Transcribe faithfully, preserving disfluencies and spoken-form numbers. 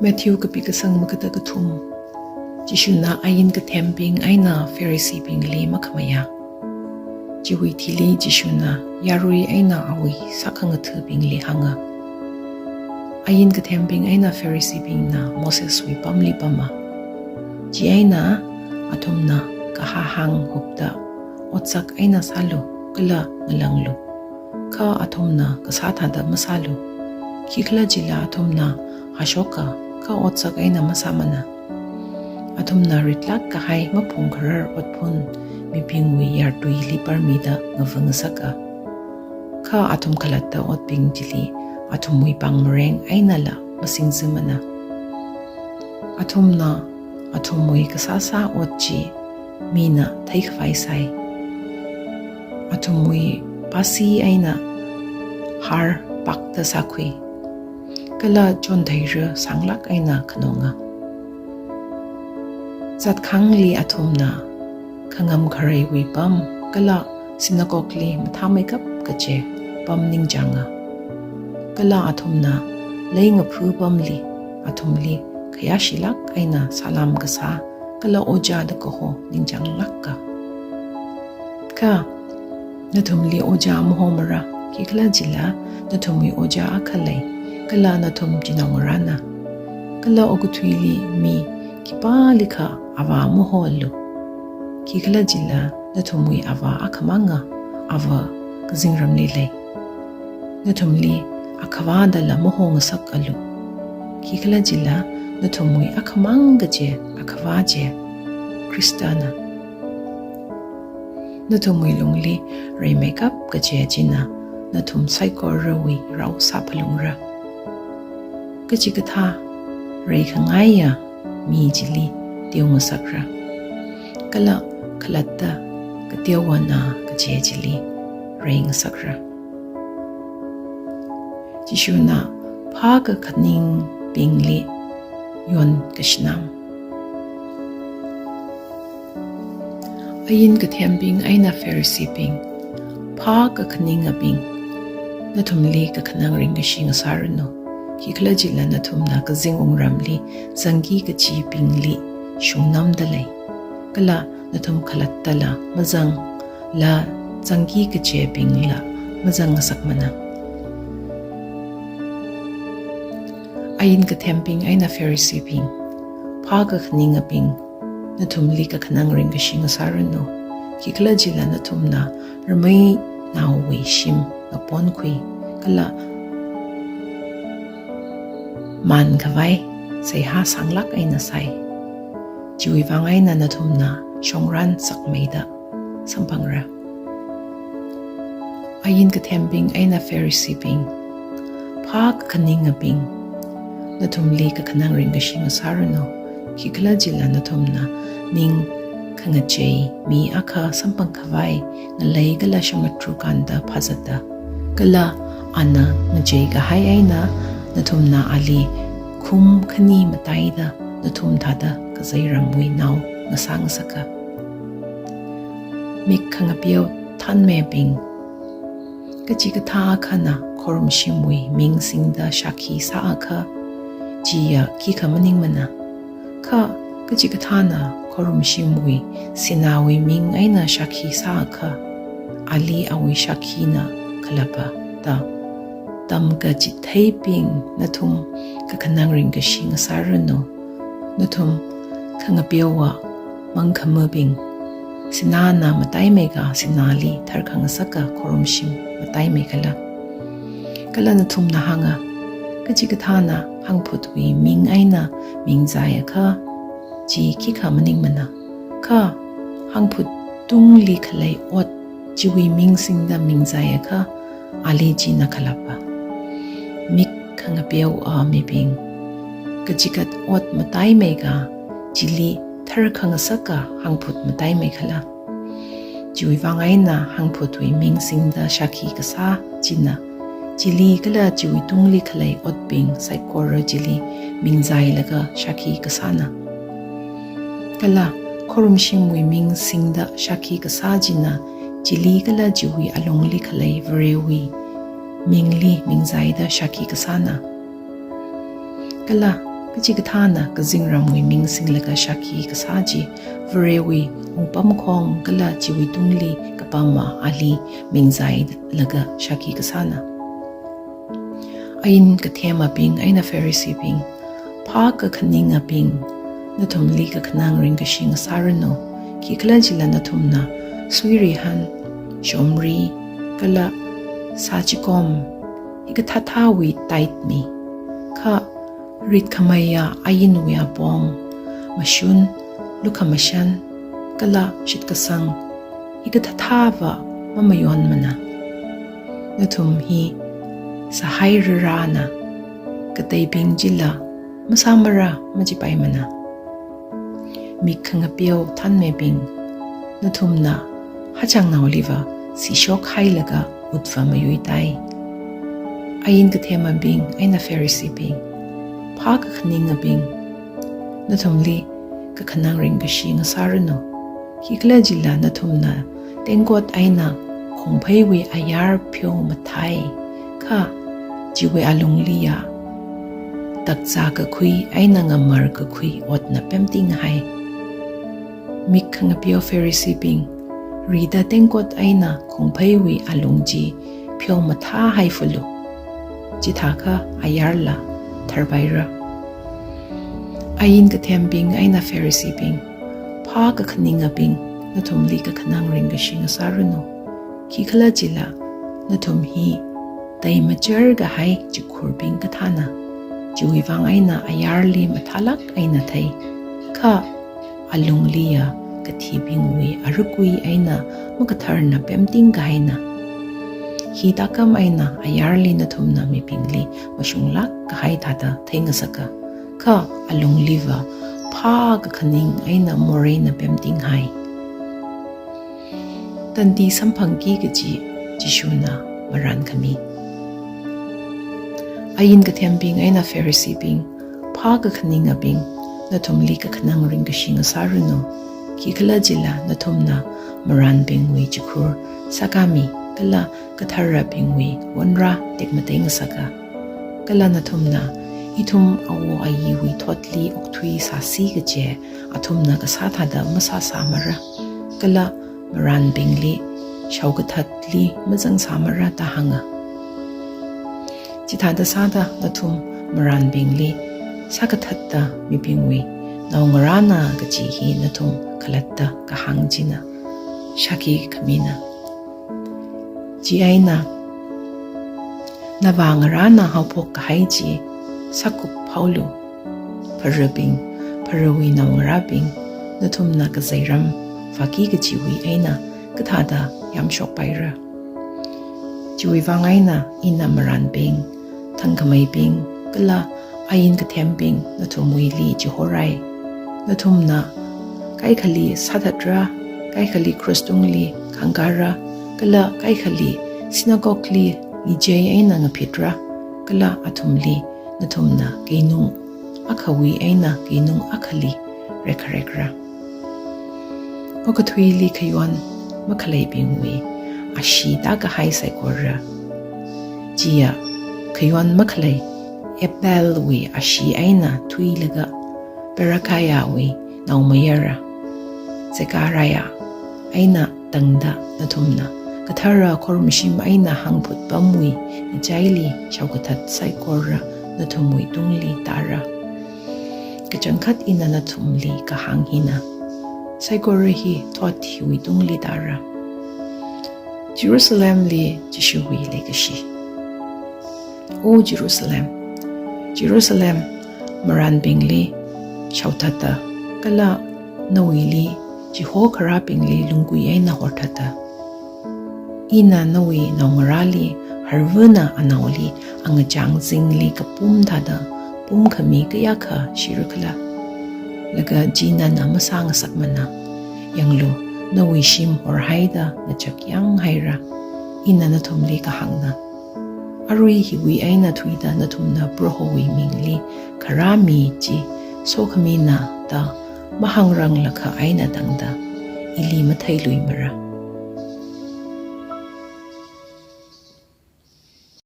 Matthew kapi kasang makada kathum. Jishuna ain kathembing eina Phariseebingli makhamayā. Chiwui thili Jishuna yarui eina awui sākhangathabingli hānga, Ain kathembing eina Phariseebingna Moseswui pamli pama. Chieina athumna kahā hānghupda, otsak eina sālu, kala ngalanglu. Kha athumna kasā thāda masālu. Khikhalajila athumna hāshoka, kha otsak eina masāmana. Athumna ritlāk kahai maphungkharar otphun mibingwui yartuili parmida ngavā ngasaka. Kha athum khalatta otbing chili athumwui pāngmareng einala masingzimana. Athumna athumwui kasāsā ot chi mina theikhavai sai. Athumwui pasi eina har pakta sākhui, kala chontheira sānglāk eina khanonga. Zatkhangli athumna khangam khareiwui pam kala synagogue li mathāmeikap kaje pam ningchānga. Kala athumna leingaphā pamli athumli khayāshilāk eina salām kasā kala ojā da kaho ningchānglāka. Kha nathumli ojā mahomara, khikhalajila nathumwui ojā akha lei, kala nathum chinaongarāna. Kala okathuili mi khipālikha avā maholu, khikhalajila nathumwui Avā akhamanga Avā kazingramli lei. Nathumli akhavā dala mahongasakalu, khikhalajila nathumwui akhamang kaje Akhavā chi Khristana. Nathumwui lungli reimeikap kaje china nathum saikorawui rao sāphalungra. Kachikathā reikhangaiya mi chili teongasakra, kala khalatta kateowana kaje chili reingasakra. Jishuna phākakhaningbingli yonkashinam. Ain kathembing eina Phariseebing, phākakhaningabing, nathumli kakhanang ringkashi ngasāranu, khikhalajila nathumna kazing wungramli zangki kachibingli shungnamda lei, kala nathum khalattala mazangla zangki kachebingla mazangngasakmana. Ain kathembing eina Phariseebing, phākakhaningabing, nathumli kakhanang ringkashi ngasāranu, khikhalajila nathumna rameinaowui shim ngaponkhui, kala mankhavai seihā sānglāk eina sai. Chiwui vang eina nathumna shongran sakmeida samphangra. Ain kathembing eina Phariseebing, phākakhaningabing, nathumli kakhanang ringkashi ngasāranu, khikhalajila nathumna ning khangachei mi akha samphangkhavai ngalei kala shamatru kanda phāzata, kala ana ngachei kahai eina nathumna ali khum khani mataida nathum thāda kazeiramwui nao ngasā ngasaka. Mik khangapeo thanmebing, kachikathā akhana khorumshimwui ming singda shākhi sāakha, chiya khikha maningmana. Kha kachikathāna khorumshimwui sināwui ming eina shākhi sāakha, ali awui shākhina khalapa da tamkachitheibing nathum kakhanang ringkashi ngasāranu. Nathum khangapeowa mangkhamabing, sināna mataimeikha sināli tharkhangasaka khorumshim mataimeikhala. Kala nathumna hānga, kachikathāna hangphutwui ming eina mingzaiakha, chi khikha maningmana. Kha hangphut tungli khalei ot chiwui ming singda mingzaiakha, ali china khalapa. Mik khangapeowa mibing, kachikat ot mataimeikha chili tharkhangasaka hangphut mataimeikhala. Chiwui vang eina hangphutwui ming singda shākhi kasā china chili kala chiwui tungli khalei otbing saikora chili mingzailaga shākhi kasāna. Kala khorumshimwui ming singda shākhi kasā china chili kala chiwui alungli khalei Varewui mingli mingzaida shākhi kasāna. Kala Kachikathāna kazingramwui ming singlaga shākhi kasā chi, Varewui wungpamkhong kala chiwui tungli kapama ali mingzailaga shākhi kasāna. Ain kathemabing eina Phariseebing, phākakhaningabing, nathumli kakhanang ringkashi ngasāranu, khikhalajila nathumna suirihān, shomri, kala sāchikom, hikathāthāwui tithe mi, kha ritkhameiya ainwui apong, mashun, lukhamashan, kala shitkasang, hikathāthāva mamayonmana. Nathum hi sāhairarana, kateibing chila masāmara machipaimana. Mik khangapeo thanmebing, nathumna hachangnaoliva sishok hailaga utva mayuitai. Ain kathemabing eina Phariseebing, phākakhaningabing, nathumli kakhanang ringkashi ngasāranu, khikhalajila nathumna tengkot eina khongpheiwui ayar pheomathai, kha chiwui alungliya takzā kakhui eina ngamar kakhui otna pemtinghai. Mik khangapeo Phariseebing, rida tengkot eina khongpheiwui alung chi pheomathāhaifulu, chithākha ayarla tharpaira. Ain kathembing eina Phariseebing, phākakhaningabing, nathumli kakhanang ringkashi ngasāranu, khikhalajila nathum hi tei macherkahai chikhurbing kathāna, chiwui vang eina ayarli mathālāk eina thei, kha alungliya kathibingwui arukui eina makatharna pemtingkahaina. Hi tākam eina ayarli nathumna mibingli mashunglāk kahai thāda theingasaka, kha alungliva phākakhaning eina moreina pemtinghai. Tandi samphangki kaji Jishuna marānkhami. Ain kathembing eina Phariseebing, phākakhaningabing, nathumli kakhanang ringkashi ngasāranu, khikhalajila nathumna marānbingwui chikhur sākami kala katharabingwui wonra tekmatei ngasaka. Kala nathumna ithum awo ayiwui thotli okthui sāsi kaje athumna kasā thāda masāsāmara, kala marānbingli shaokathatli mazangsāmara da hānga. Chithāda sāda nathum marānbingli sākathatta mibingwui naongarāna kaji hi nathum khalatta kahāng china shākhi khamina. Chieina navāngarāna haophok kahai chi sākup haolu. Pharabing, pharawui naongarābing, nathumna kazeiram vāki kajiwui eina kathāda yamshokpaira. Chiwui vang eina ina marānbing, thangkhameibing, kala ain kathembing nathumwuili chihorai. Nathumna kaikhali sāthatra, kaikhali krus tungli khangkāra, kala kaikhali synagogue li ngachei eina ngaphitra, kala athumli nathumna keinung akhawui eina keinung akhali rekharekra. Okathuili khayon makhaleibingwui ashee tākahai saikora. Chiya khayon makhalei Abelwui ashee eina thuilaga Berechiahwui naomayara Zechariah eina tangda nathumna kathara khorumshim eina hāngphut pamwui ngachaili shaokathat saikora nathumwui tungli tāra. Kachangkhat ina nathumli kahāng hina, saikora hi thot hiwui tungli tāra. Jerusalemli Jishuwui leikashi. O Jerusalem, Jerusalem, marānbingli shaothata kala nawuili chihokharābingli lungkui eina horthata. Ina nawui naongarāli harvana anaoli angachāng zingli kapum thāda pumkhami kayākha shirakhala? Laga chi nana masāngasakmana. Yanglu, nawui shim horhaida ngachakyāng haira. Ina nathumli kahāngna, arui hiwui eina thuida nathumna Prohowui mingli kharā mi chi sokhamina da mahāngranglakha eina tangda ili matheiluimara.